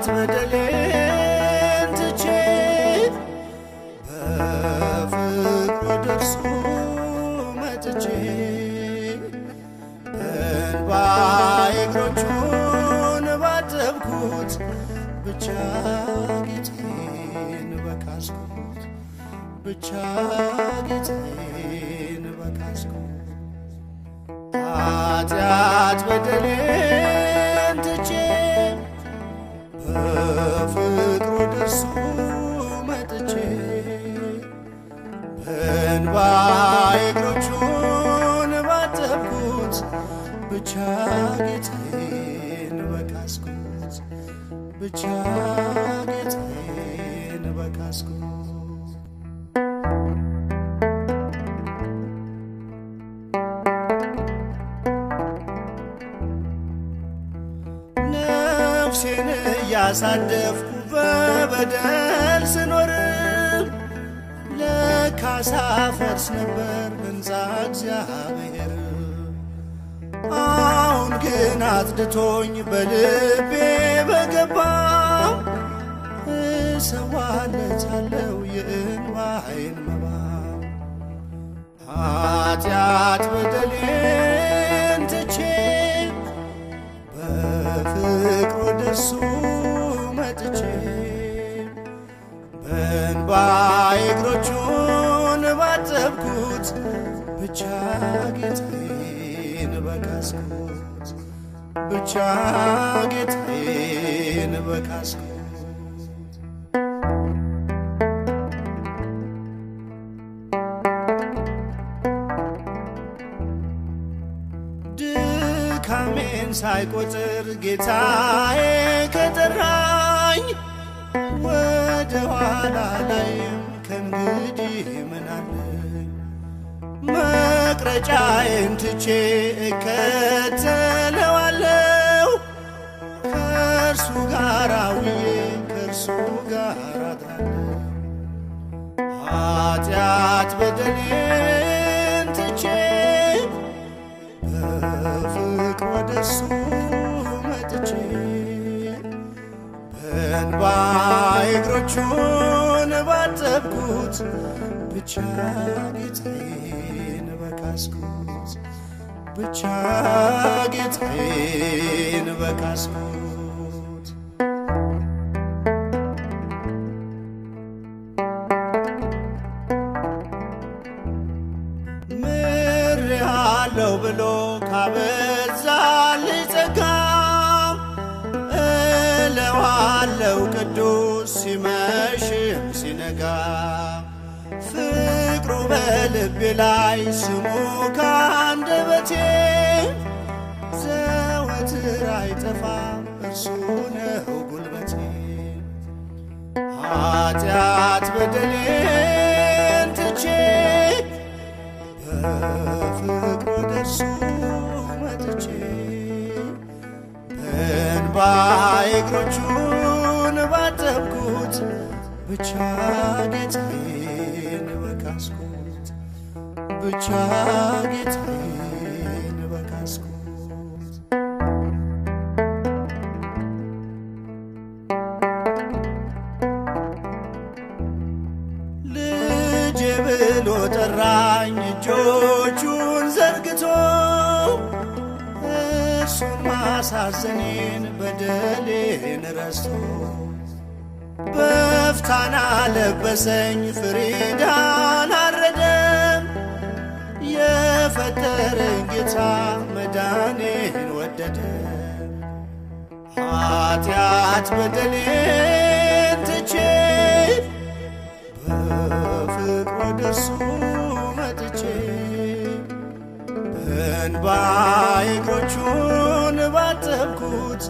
ኃጢአት በደሌን ትቼ በፍቅሩ ወደርሱ መጥቼ በእንባዬ እግሮቹን ባጠብኩት ብቻ ጌታዬን በካስኩት ብቻ ጌታዬን በካስኩት። ኃጢአት በደሌን ትቼ በፍቅሩ ወደርሱ መጥቼ በእንባዬ እግሮቹን ባጠብኩት ብቻ ጌታዬን በካስኩት ብቻ ጌታዬን በካስኩት። ነፍሴን እያሳደፍኩ በበደል ስኖር ለካ ሳፈርስ ነበር ሕንፃ እግዚአብሔር። አሁን ግን አጽድቶኝ በልቤ በገባ እሰዋለታለሁ የእንባዬን መባ። ኃጢአት በደሌን ትቼ በፍቅሩ ወደርሱ መጥቼ በእንባዬ እግሮቹን ባጠብኩት ብቻ ጌታዬን በካስኩት ብቻ ጌታዬን በካስኩት። ድካሜን ሳይቆጥር ጌታዬ ከጠራኝ ወደ ኋላ ላይም ከእንግዲህ ምናለኝ? መቅረጫዬን ትቼ እከተለዋለሁ ከእርሱ ጋር ውዬ ከእርሱ ጋር አድራለሁ። ኃጢአት በደሌን ትቼ በፍቅሩ ወደርሱ መጥቼ በእንባዬ እግሮቹን ባጠብኩት ብቻ ጌታዬን በካስኩት ብቻ ጌታዬን በካስኩት። ምሬሃለሁ ብሎ ካበዛልኝ ጸጋ እለዋለሁ ቅዱስ ሲመሽም ሲነጋ። ፍቅሩ በልቤ ላይ ስሙ ከአንደበቴ ዘወትር አይጠፋም እርሱ ነው ጉልበቴ። ኃጢአት በደሌን ትቼ በፍቅሩ ወደርሱ መጥቼ በእንባዬ እግሮቹን ባጠብኩት ብቻ ጌታዬን በካስኩት ብቻ ጌታዬን በካስኩት። ልጄ ብሎ ጠራኝ እጆቹን ዘርግቶ እርሱን ማሳዘኔን በደሌን ረስቶ በፍታና ለበሰኝ ፍሪዳን አረደም የፈጠረኝ ጌታ መዳኔን ወደደ። ኃጢአት በደሌን ትቼ በፍቅሩ ወደርሱ መጥቼ በእንባዬ እግሮቹን ባጠብኩት